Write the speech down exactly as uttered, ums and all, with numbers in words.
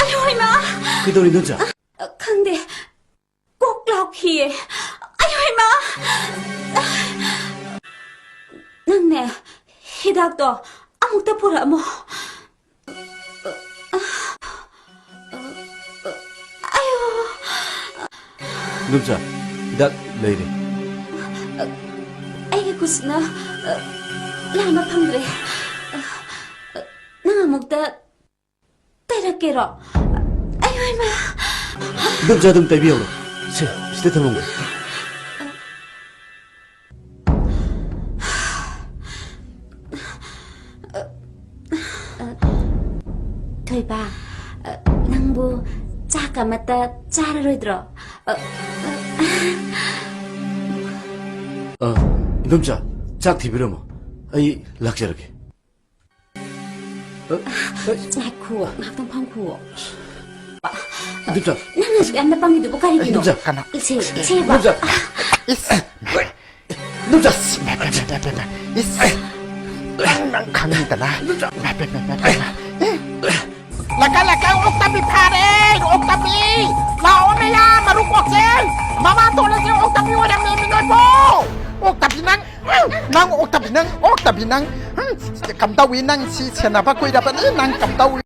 ꯑꯌꯣ ꯏꯃꯥ! ꯀꯩꯗꯧꯔꯤꯅꯣ, ꯏꯆꯥ? ꯈꯪꯗꯦ꯫ ꯀꯣꯛ ꯂꯥꯎꯈꯤꯌꯦ꯫ ꯑꯌꯣ ꯏꯃꯥ! ꯅꯪꯅꯦ, ꯍꯤꯗꯥꯛꯇꯣ ꯑꯃꯨꯛꯇ ꯄꯨꯔꯛꯑꯝꯃꯣ꯫ ꯑꯌꯣ! ꯏꯗꯣꯝꯆꯥ, ꯍꯤꯗꯥꯛ ꯂꯩꯔꯦ꯫ ꯑꯩꯒꯤ ꯈꯨꯠꯁꯤꯅ, ꯑ, ꯂꯥꯝꯕ ꯐꯪꯗ꯭ꯔꯦ꯫ ꯑ, ꯑ, ꯅꯪ ꯑꯃꯨꯛꯇ ꯇꯩꯔꯛꯀꯦꯔꯣ? ꯑꯌꯣ ꯏꯃꯥ! ꯏꯗꯣꯝꯆꯥ, ꯑꯗꯨꯝ ꯇꯩꯕꯤꯍꯧꯔꯣ꯫ ꯁꯦ, ꯁꯤꯗ ꯊꯝꯃꯝꯒꯦ꯫ ꯊꯣꯏꯕ, ꯅꯪꯕꯨ ꯆꯥꯛ ꯑꯃꯠꯇ ꯆꯥꯔꯔꯣꯏꯗ꯭ꯔꯣ? ꯑ, ꯏꯗꯣꯝꯆꯥ, ꯆꯥꯛ ꯊꯤꯕꯤꯔꯝꯃꯣ, ꯑꯩ ꯂꯥꯛꯆꯔꯒꯦ꯫ ꯑ, ꯑ, ꯉꯥꯏꯈꯣ, ꯉꯥꯏꯍꯥꯛꯇꯪ ꯐꯝꯈꯣ꯫ ꯏꯗꯣꯝꯆꯥ꯫ ꯅꯪꯅ ꯑꯁꯨꯛ ꯌꯥꯝꯅ ꯄꯪꯉꯤꯗꯨꯕꯨ ꯀꯔꯤꯒꯤꯅꯣ? ꯏꯗꯣꯝꯆꯥ꯫ ꯀꯅꯥ? ꯏꯆꯦ, ꯏꯆꯦꯕ꯫ ꯏꯗꯣꯝꯆꯥ꯫ ꯏꯁ! ꯏꯗꯣꯝꯆꯥ꯫ ꯏꯁ! ꯅꯪ, ꯅꯪ ꯈꯪꯉꯤꯗꯅ꯫ ꯏꯗꯣꯝꯆꯥ꯫ ꯂꯥꯛꯀ, ꯂꯥꯛꯀ, ꯑꯣꯛꯇꯕꯤ ꯐꯥꯔꯦ! ꯑꯣꯛꯇꯕꯤ! ꯂꯥꯛꯑꯣ ꯃꯌꯥꯝ, ꯃꯔꯨ ꯀꯣꯛꯁꯦ! ꯃꯃꯥ ꯇꯣꯜꯂꯁꯦ, ꯑꯣꯛꯇꯕꯤ ꯑꯣꯏꯔꯝꯃꯦ, ꯃꯤ ꯅꯣꯏꯕꯣ! ꯑꯣꯛꯇꯕꯤ ꯅꯪ! ꯅꯪ ꯑꯣꯛꯇꯕꯤ ꯅꯪ! ꯑꯣꯛꯇꯕꯤ ꯅꯪ! ꯍꯝ! ꯀꯝꯗꯧꯏ ꯅꯪ? ꯁꯤ ꯁꯦꯟꯅꯕ ꯀꯨꯏꯔꯕꯅꯤ ꯅꯪ! ꯀꯝꯗꯧꯏ?